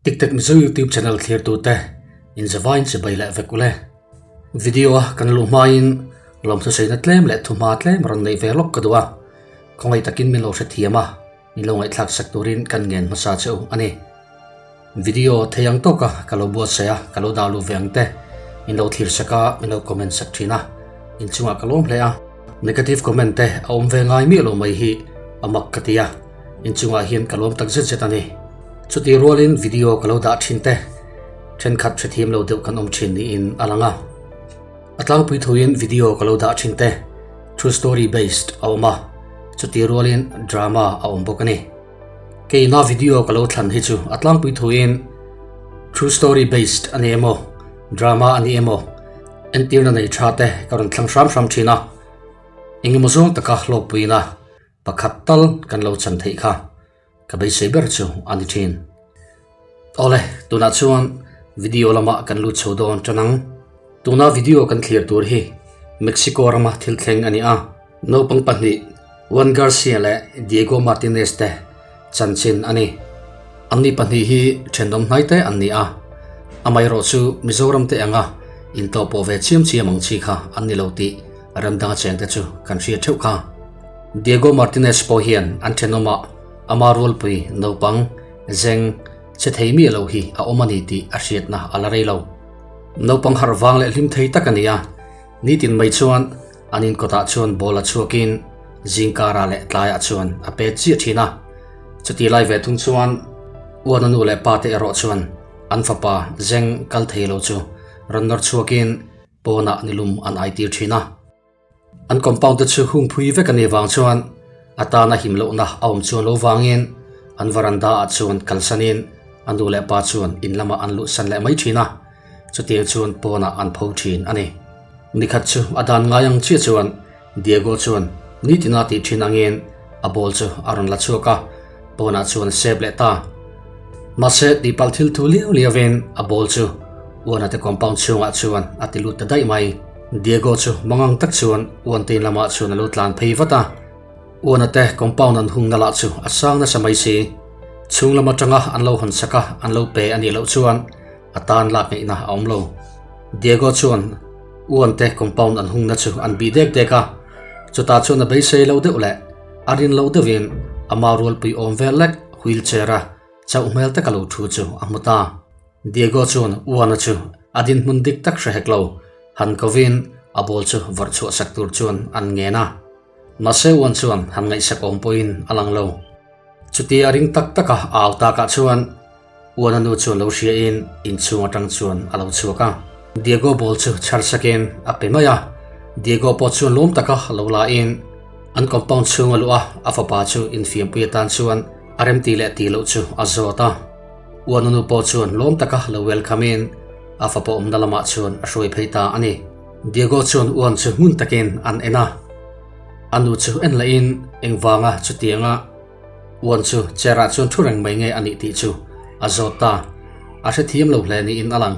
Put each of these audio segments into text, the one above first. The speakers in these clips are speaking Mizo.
Tiktek Mizo YouTube channel thlirtute inzavain chibai leh vek ule. Video a kan luh hmain lawmthusaina tlem leh thuhma tlem rawn neih ve lawk ka duh a, khawngaih takin min lo hrethiam a, min lo ngaihthlak sak turin kan ngen hmasa che u a ni. Video thei ang tawka ka lo buatsaih a, ka lo dah luh ve ang te, min lo thlir sak a, min lo comment sak thin a, inchungah ka lawm hle a. Negative comment te a awm ve ngai miah lo mai hi a mak ka ti a. Inchungah hian ka lawm tak zet zet a ni. Chutih rualin video ka lo dah thin te, thenkhat hrethiam lo deuh kan awm thin niin a lang a. A tlangpui thuin video ka lo dah thin te, true story based a awm a, chutih rualin drama a awm bawk a ni. Keina video ka lo thlan hi chu a tlangpui thuin true story based a ni emaw, drama a ni emaw, entirna nei tha te ka rawn thlang hram hram thin a. Engemaw zawng taka hlawkpuina Pakhat tal kan lo chan theih kha ka beisei ber chu a ni thin. Awle, tunah chuan video lamah kan lut chho dawn tan ang. Tuna video kan thlir tur hi Mexico rama thil thleng a ni a. Naupang pahnih Juan Garcia leh Diego Martinez te chanchin a ni. Anni pahnih hi thenawm hnai te an ni a, amaherawh chu Mizoram te anga intawhpawh ve chiam chiam ang chi kha an ni lo tih Ramdanga chengte chu kan hria theuh kha. Diego Martinez pawh hian an thenawmah ama rualpui naupang zeng che thei miah lo hi a awm a ni tih a hriatna a la rei lo. Naupang harh vang leh hlim thei tak a ni a, nitin mai chuan an inkawtah chuan ball a chhuakin zingkarah leh tlaiah chuan a pet chiah thin a. Chutih lai ve thung chuan uana nu leh pate erawh chuan an fapa zeng kal thei lo chu rawn nawr chhuakin Pawnah nilum an aitir thin a. An compound te chu hung phui vek a nih vang chuan a tana him lohna a awm chuan lo vangin an varanda ah chuan kalsanin a nu leh pa chuan in lamah an luhsan leh mai thin a, chutiang chuan pawnah an pho thin a ni. Nikhat chu a dan ngai ang chiah chuan Diego chuan nitina tih thin angin a ball chu a rawn la chhuak a, pawnah chuan a sep leh ta. Mahse tihpalh thil thu liau liauin a ball chu Uana te compound chhungah chuan a ti lut ta daih mai. Diego chu mangang tak chuan Uantein lamah chuan a lo tlan phei vat a. Uana te compound an hungna lah chu a sang nasa mai si. Chhung lam atanga an lo hawn sak a, an lo pe a nih loh chuan a tan lak ngeihna a awm lo. Diego chuan Uante compound an hungna chu an bih dek dek a, chutah chuan a beisei lo deuh leh a rin lo deuhin ama rualpui awm vel lek wheelchair a chauh hmel taka lo thu chu a hmu ta. Diego chuan Uana chu a dinhmun dik tak hre hek lo, han kovin a ball chu vawrh chhuah sak tur chuan an ngen a. Mahse Uan chuan han ngaihsak awm pawhin a lang lo. Chutia ring tak taka a au takah chuan Uana nu chuan lo hriain inchhung atang chuan a lo chhuak a. Diego ball chu chhar sakin a pe mai a. Diego pawh chuan lawm taka lo la in an compound chhung a luh a, a fapa chu infiampui atan chuan a remti leh ti loh chu a zawt a. Uana nu pawh chuan lawm taka lo welcome in a fapa awmna lamah chuan a hruai phei ta a ni. Diego chuan Uan chu ngun takin an en a. A nu chu en lahin engvanga chutianga Uan chu chair ah chuan thu reng mai nge a nih tih chu a zawt ta. A hrethiam lo hle niin a lang.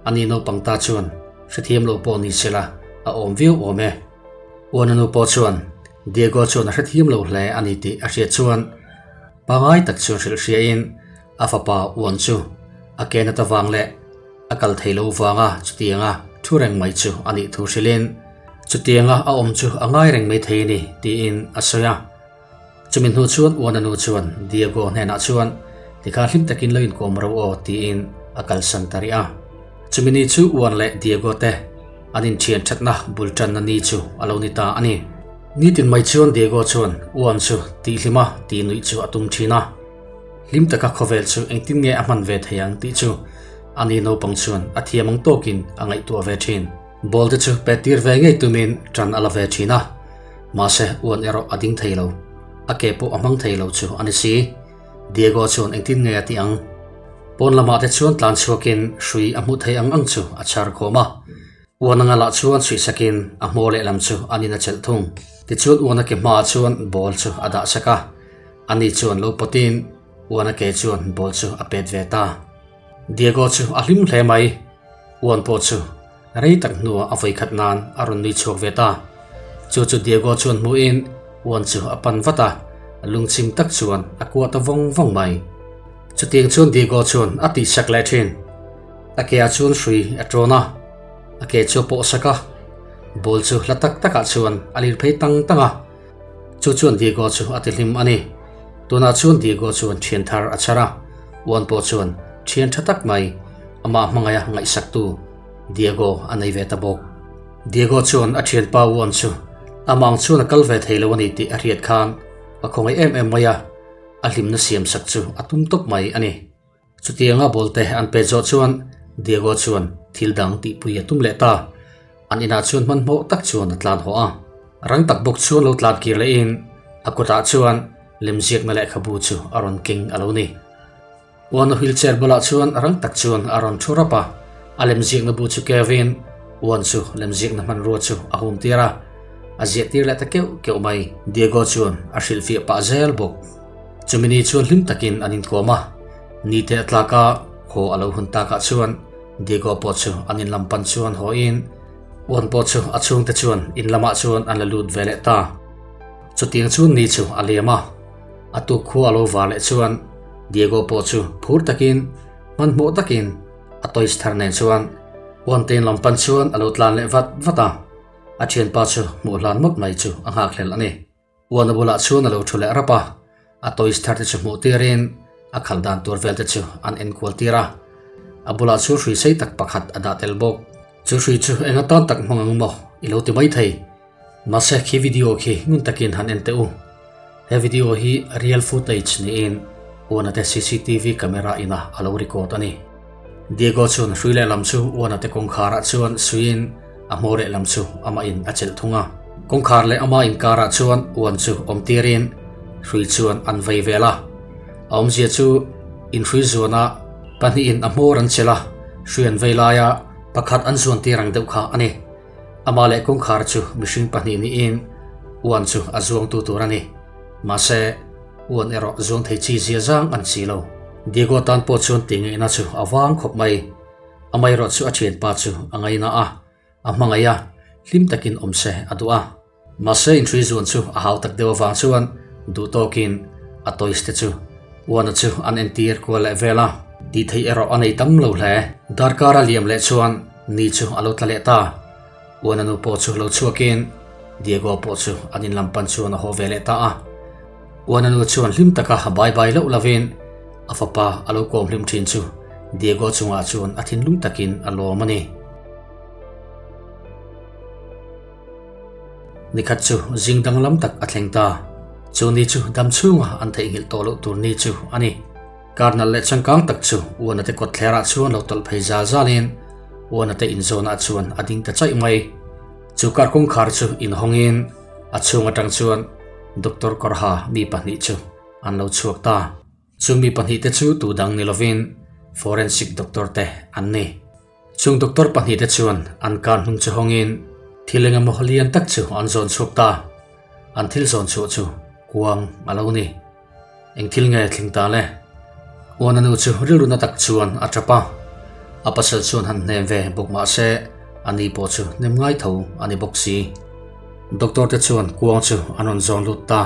Ani naupang ta chuan hrethiam lo pawh ni sela a awm viau awm e. Uan a nu pawh chuan Diego chuan a hrethiam lo hle a ni tih a hriat chuan pangai tak chuan hrilh hriain a fapa Uan chu a ke nat avang leh a kal thei lo vanga chutianga thu reng mai chu a nih thu hrilhin chutianga a awm chu a ngai reng mai thei a ni tiin a sawi a. Chumi hnu chuan Uana nu chuan Diego hnenah chuan tikha hlim takin lo inkawm ro aw tiin a kalsan ta rih a. Chumi ni chu Uan leh Diego te an inthian thatna bul tanna ni chu a lo ni ta a ni. Nitin mai chuan Diego chuan Uan chu tihhlima tih nuih chu a tum thin a. Hlim taka khawvel chu engtin nge a hman ve thei ang tih chu ani naupang chuan a thiam ang tawkin a ngaihtuah ve thin. Ball te chu pet tir ve ngei tumin tan a la ve thin a. Mahse, uan erawh a ding thei lo. A ke pawh a hmang thei lo chu a ni si. Diego chuan engtin nge a tih ang? Pawn lamah te chuan tlan chhuakin hrui a hmuh theih ang ang chu a chhar khawm a. Uan anga lah chuan chhuihsakin a hmaw lehlam chu an in a chelh thung. Tichuan uan a ke hmaah chuan ball chu a dah sak a. Ani chuan lo pawtin uan a ke chuan ball chu a pet ve ta. Diego chu a hlim hle mai. Uan pawh chu Rei tak hnuah a vawikhat nan a rawn nui chhuak ve ta. Chu chu Diego chuan hmuhin uan chu a pan vat a, lungchim tak chuan a kuah ta vawng vawng mai. Chutiang chuan Diego chuan a tihsak leh thin. A ke ah chuan hrui a tawn a, a ke chu a pawh sak a, ball chu hla tak takah chuan a lir phei tang tang a. Chu chuan Diego chu a ti hlim a ni. Tunah chuan Diego chuan thian thar a chhar a, Juan pawh chuan thian tha tak mai amah hmangaih a ngaihsaktu Diego a nei ve ta bawk. Diego chuan a thianpa Juan chu amah ang chuan a kal ve thei lo a ni tih a hriat khan a khawngaih em em mai a, a hlimna siam sak chu a tum tawp mai a ni. Chutianga ball te an pe zawh chuan Diego chuan thil dang tihpui a tum leh ta. An inah chuan hmanhmawh tak chuan a tlan haw a. Rang tak bawk chuan lo tlan kir lehin a kutah chuan lemziakna lehkhabu chu a rawn keng a lo ni. Uana wheelchair bulah chuan rang tak chuan a rawn thu rap a, a lemziakna bu chu kevin Uan chu lemziakna hmanrua chu a hum tir a, a ziah tir leh ta keuh keuh mai. Diego chuan a hrilhfiah pah zel bawk. Chumi ni chuan hlim takin an inkawm a, nite a tlak a, haw a lo hun takah chuan Diego pawh chu an in lam pan chuan haw in Uan pawh chu a chhungte chuan in lamah chuan an la lut ve leh ta. Chutiang chuan ni chu a liam a. A tuk khua a lo var leh chuan Diego pawh chu phur takin, hmanhmawh takin a toys thar nen chuan Uantein lam pan chuan a lo tlan leh vat vat a, a thianpa chu hmuh hlan mawt mai chu a nghakhlel a ni. Uana bulah chuan a lo thu leh rap a, a toys thar te chu hmuh tirin a khalh dan tur vel te chu an enkual tir a, a bulah chu hrui sei tak pakhat a dah tel bawk. Chu hrui chu eng atan tak hmang ang maw i lo ti maithei. Mahse khi video khi ngun takin han en teh u. He video hi real footage niin Uana te cctv camera ina a lo record a ni. Diego chuan hrui lehlam chu Uana te kawngkharah chuan suiin a hmawr lehlam chu amahin a chelh thung a. Kawngkhar leh ama inkarah chuan Uan chu awm tirin hrui chuan an vei vel a. A awmzia chu inhrui zuana pahnihin a hmawr an chelh a, hrui an vei laia pakhat an zuan tir ang deuh kha a ni. Amah leh kawngkhar chu mihring pahnih niin uan chu a zuangtu tur a ni. Mahse, uan erawh zuang thei chi zia zang an si lo. Diego tan pawh chuan tih ngaihna chu a vang khawp mai. Amaherawh chu a thianpa chu a ngaina a, a hmangaih a, hlim takin awm se a duh a. Mahse, inhrui zuan chu a hau tak deuh avang chuan duh tawkin a toys te chu uana chu an entir kual leh vel a. Tih theih erawh a nei tam lo hle. Darkar a liam leh chuan Ni chu a lo tla leh ta. Uana nu pawh chu lo chhuakin Diego pawh chu an in lam pan chuan a haw ve leh ta a. Uana nu chuan hlim taka bai bai loh lovin a fapa a lo kawm hlim thin chu Diego chungah chuan a thinlung takin a lawm a ni. Nikhat chu zing danglam tak a thleng ta. Chu ni chu dam chhunga an theihnghilh tawh loh tur ni chu a ni. Karnal leh changkang tak chu Uana te kawtthlerah chuan lo tawlh phei zal zalin Uana te inzawnah chuan a ding ta chaih mai. Chu kar kawngkhar chu inhawngin a chhung atang chuan Doctor Kawrha mi pahnih chu an lo chhuak ta. Chu mi pahnih te chu tu dang ni lovin Forensic Doctor te an ni. Chung doctor pahnih te chuan an kar hnung chu hawngin thil eng emaw lian tak chu an zawn chhuak ta. An thil zawn chhuah chu kuang a lo ni. Eng thil nge thleng ta le? Uana nu chu rilru na tak chuan a tap a, a pasal chuan han hnem ve bawk mah se a ni pawh chu hnem ngai tho a ni bawk si. Doctor te chuan kuang chu an rawn zawn lut ta,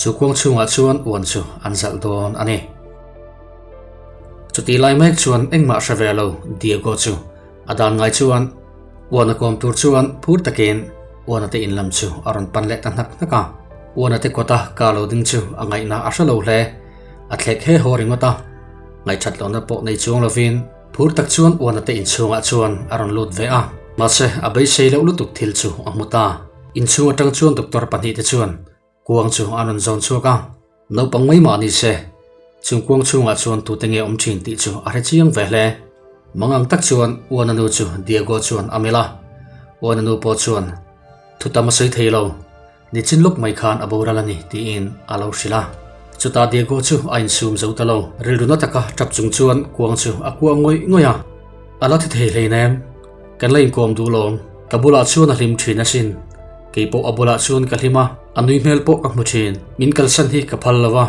chu kuang chhungah chuan uan chu an zalh dawn a ni. Chutih lai mek chuan engmah hre ve lo Diego chu a dan ngai chuan Uana kawm tur chuan phur takin Uana te in lam chu a rawn pan leh ta hnak hnak a. Uana te kawta ka lo ding chu a ngaihna a hre lo hle. A thlek he haw ringawt a. Ngaihthat lohna pawh nei chuang lovin phur tak chuan Uana te inchhungah chuan a rawn lut ve a. Mahse, a beisei loh lutuk thil chu a hmu ta. Inchhung atang chuan doctor pahnih te chuan Kuang chu an rawn zawn chhuak a, naupang mai mah ni se, chung kuang chhungah chuan tute nge awm thin tih chu a hre chiang ve hle. Mangang tak chuan Uana nu chu Diego chuan a melh a, Uana nu pawh chuan thu tam a sawi thei lo, nichin lawk mai khan a boral a ni tiin a lo hrilh a. Chutah Diego chu a insum zo ta lo, rilru na taka tap chung chuan kuang chu a kuah ngawih ngawih a, a la thi thei hleinem. Kan la inkawm duh lawm. Ka bulah chuan a hlim thin asin. Kei pawh a bulah chuan ka hlim a, a nui hmel pawh ka hmu thin. Min kalsan hi ka phal lo a,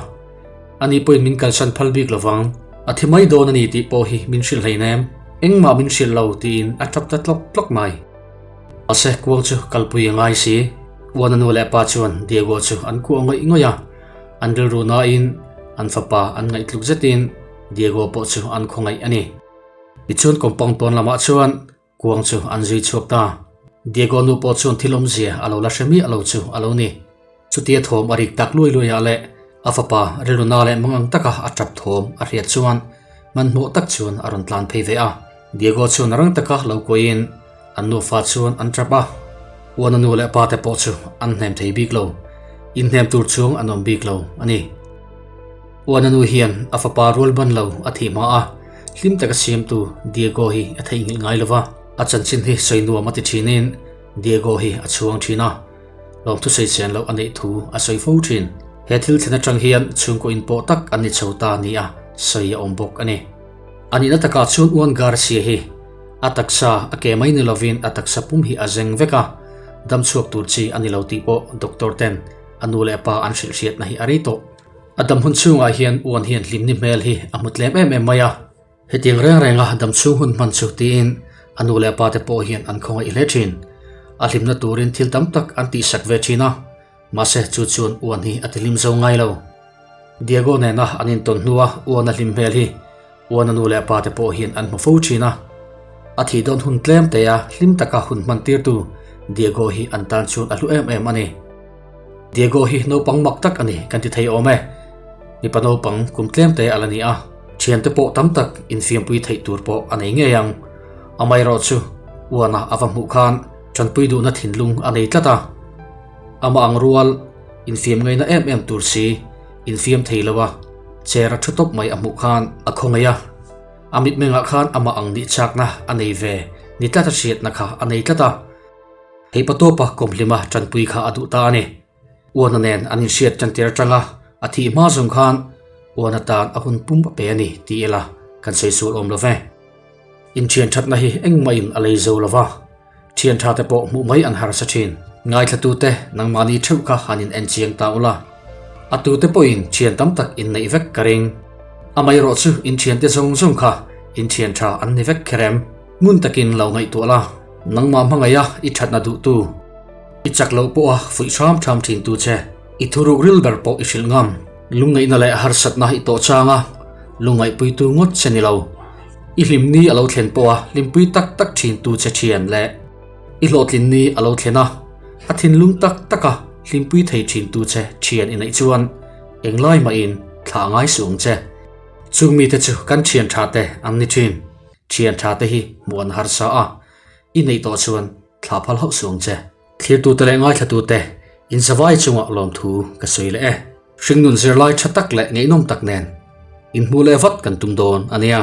ani pawhin min kalsan phal bik lo vang. A thi mai dawn a ni tih pawh hi min hrilh hleinem. Engmah min hrilh lo tiin a tap ta tlawk tlawk mai. Mahse kuang chu kalpui a ngai si. Uana nu leh pa chuan Diego chu an kuah ngawih ngawih a, an rilru nain an fapa an ngaihtluk zetin. Diego pawh chu an khawngaih a ni. Tichuan compound pawn lamah chuan kuang chu an zui chhuak ta. Diego nu pawh chuan thil awmzia a lo la hre miah lo chu a lo ni. Chutia thawm a rik tak luai luai ah leh a fapa rilruna leh mangang taka a tap thawm a hriat chuan hmanhmawh tak chuan a rawn tlan phei ve a. Diego chuan rang taka lo kuahin an nufa chuan an tap a, Uana nu leh pa te pawh chu an hnem thei bik lo, inhnem tur chuang an awm bik lo a ni. Uana nu hian a fapa rual ban lo a thih hma a, hlim taka siamtu Diego hi a theihnghilh ngai lo va, a chanchin hi sawi nuam a ti thinin Diego hi a chhuang thin a. Lawmthu sawichen loh a neih thu a sawi fo thin. He thil thlen atang hian chhungkaw inpawh tak an ni chho ta nia sawi a awm bawk a ni. A nihna takah chuan Uan Garcia hi a taksa a ke mai ni lovin a taksa pum hi a zeng vek a, dam chhuak tur chi a ni lo tih pawh doctor ten a nu leh a pa an hrilh hriatna hi a rei tawh. A dam hun chhungah hian Uan hian hlimni hmel hi a hmu tlem em em mai a. Hetiang reng renga damchhung hun hman chu tiin a nu leh a pate pawh hian an khawngaih hle thin. A hlimna turin thil tam tak an tihsak ve thin a, mahse chu chuan uan hi a tihlim zo ngai lo. Diego nena an intawn hnua uan a hlim hmel hi uan a nu leh a pate pawh hian an hmu fo thin a. A thih dawn hun tlem tea hlim taka hun hman tirtu Diego hi an tan chuan a hlu em em a ni. Diego hi naupang mak tak a ni kan ti thei awm e. Mipa naupang kum tlem te a la ni a, thiante pawh tam tak infiampui theih tur pawh a nei ngei ang. Amaherawh chu Uana a va hmuh khan tanpui duhna thinlung a nei tlat a. Amah ang rual infiam ngaihna em em tur si infiam thei lo a, chair a thu tawp mai a hmuh khan a khawngaih a. A mitmengah khan amah ang nih chakna a nei ve ni tlat a hriatna kha a nei tlat a. Theihpa tawpa kawmhlima tanpui kha a duh ta a ni. Uana nen an inhriat tantir atanga a thih hma zawng khan Uana tan a hun pum a pe a ni ti ila kan sawi sual awm lo ve. Inthian thatna hi engmahin a lei zo lo va, thian tha te pawh hmuh mai an harsa thin. Ngaithlatute nangmahni theuh kha han in en chiang ta ula, a tute pawhin thian tam tak in neih vek ka ring. Amaherawh chu inthiante zawng zawng kha inthian tha an ni vek kher em? Ngun takin lo ngaihtuah la, nangmah hmangaiha i thatna duhtu, i chak loh pawha fuih hram hram thintu che, i thuruk ril ber pawh i hrilh ngam. Lungngaihna leh harsatna i tawh changa lungngaihpuitu ngawt che ni lo. I hlimni a lo thlen pawha hlimpui tak tak thintu che thian leh i hlawhtlinni a lo thlen a, a thinlung tak taka hlimpui thei thintu che thian i neih chuan englai mahin thlah ngai suh ang che. Chung mite chu kan thian tha te an ni thin. Thian tha te hi hmuh an harsa a, i neih tawh chuan thlah phal hauh suh ang che. Thlirtute leh ngaithlatute inzavai chungah lawmthu ka sawi leh e. Hringnun zirlai tha tak leh ngaihnawm tak nen inhmuh leh vat kan tum dawn a nia.